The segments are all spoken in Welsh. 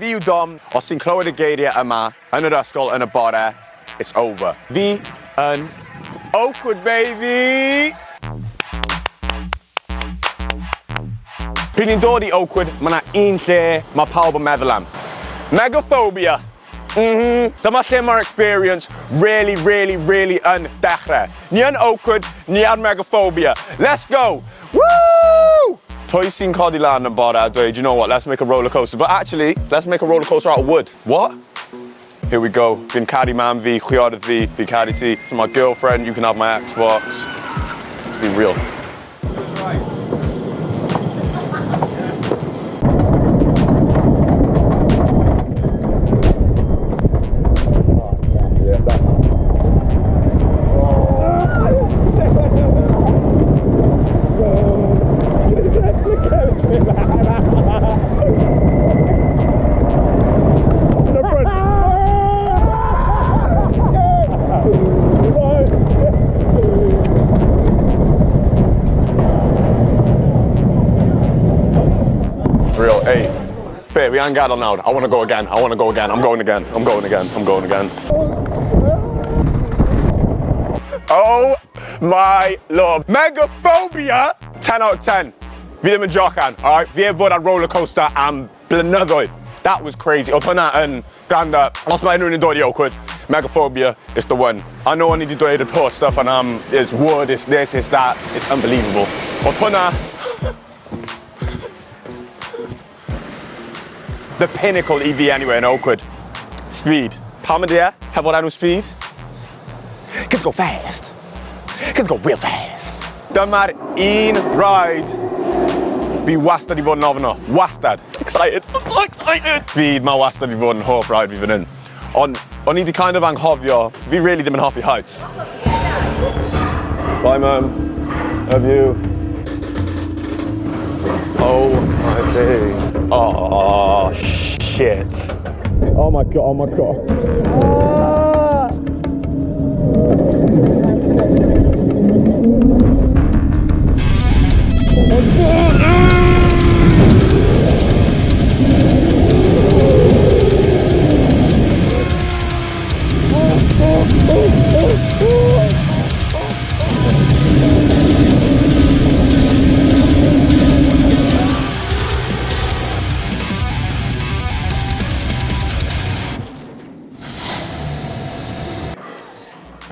Fi yw Dom. Os ti'n clywed y geiriau yma yn yr ysgol yn y bore, it's over. Fi yn Oakwood, baby! Pryd ni'n dod i Oakwood, mae yna un lle mae pawb yn meddwl am. Megaphobia. Mhm. Dyma lle mae'r experience really, really, really yn dechrau. Ni yn Oakwood, ni ar Megaphobia. Let's go! Woo! Pwy sy'n codi lan yn bore a dweud, you know what, let's make a roller coaster. But actually, let's make a roller coaster out of wood. What? Here we go. Fi'n caru mam fi, chwiorydd fi, fi'n caru ti. My girlfriend, you can have my Xbox. Let's be real. Real, hey, be, fi angen gadael nawr. I want to go again, I want to go again, I'm going again, I'm going again, I'm going again. Oh my lord. Megaphobia! 10 out of 10. Fi ddim yn jocan, alright? Fi heb fod ar roller coaster am blynyddoedd. That was crazy. Oedd hwnna yn, gwrando, os mae unrhyw un yn dod i Oakwood, Megaphobia is the one. I know o'n i wedi dweud y holl stuff yna am it's wood, it's this, it's that. It's unbelievable. Oedd hwnna the pinnacle i fi anyway yn Oakwood. Speed. Pam ydy e? Hefo'r enw Speed? Cause go fast. Cause go real fast. Dyma'r un ride fi wastad i fod yn ofno. Wastad. Excited. I'm so excited. Speed, mae wastad i fod yn hoff ride fi fan hyn. Ond o'n i di kind of anghofio, fi really ddim yn hoffi heights. Bye mum. Love you. Oh my days. Oh shit. Oh my god, oh my god. Ah. Oh god.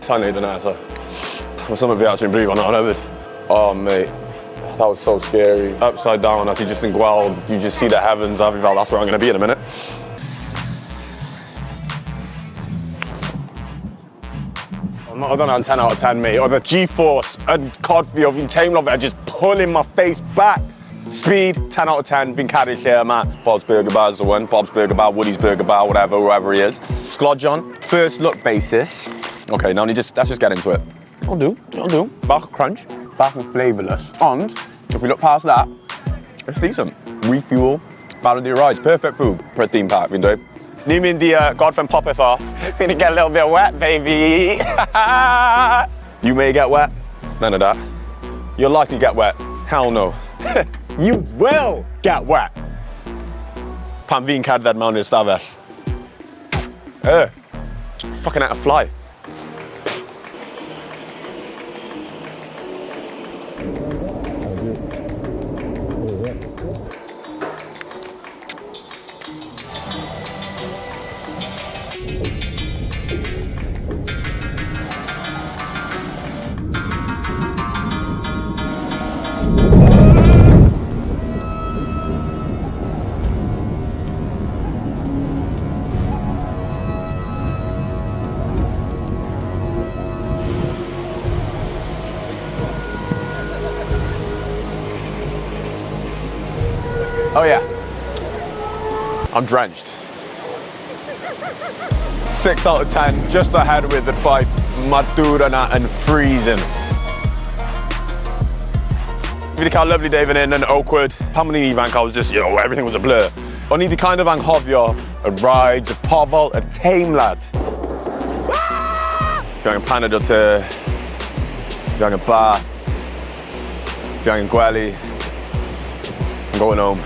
Sa'n neud yna eto. Mae symud fi actually'n brifo nawr hefyd. Oh mate. That was so scary. Upside down a ti just yn gweld, you just see the heavens a fi fel, that's where I'm gonna be in a minute. Oedd hwnna'n 10 out of 10, mate. Oedd y G-force yn corff fi, oedd fi'n teimlo fe just pulling my face back. Speed, 10 out of 10, fi'n caru'r lle yma. Bob's Burger Bar is the one. Bob's Burger Bar, Woody's Burger Bar, whatever, whoever he is. Sglodion, first look basis. Okay, now ni just, let's just get into it. It'll do, it'll do. Bach crunch, bach yn flavourless. Ond, if we look past that, it's decent. Refuel, barod i rides, perfect food for a theme park, fi'n dweud. Ni'n mynd i gorffen popeth off. Fi'n get a little bit wet, baby. You may get wet. None of that. You'll likely get wet. Hell no. You will get wet. Pan fi'n cerdded mewn i'r stafell. Fucking out a fly. Oh yeah. I'm drenched. 6 out of 10, just ahead with the 5. Mae'r dŵr yna yn freezing. Fi wedi cael lovely day fan hyn yn Oakwood. Pan o'n i'n ifanc, I was just, you know, everything was a blur. O'n i wedi kind of anghofio y rides, y pobl, y teimlad. Fi angen paned o te. Fi angen bath. Fi angen gwely. I'm going home.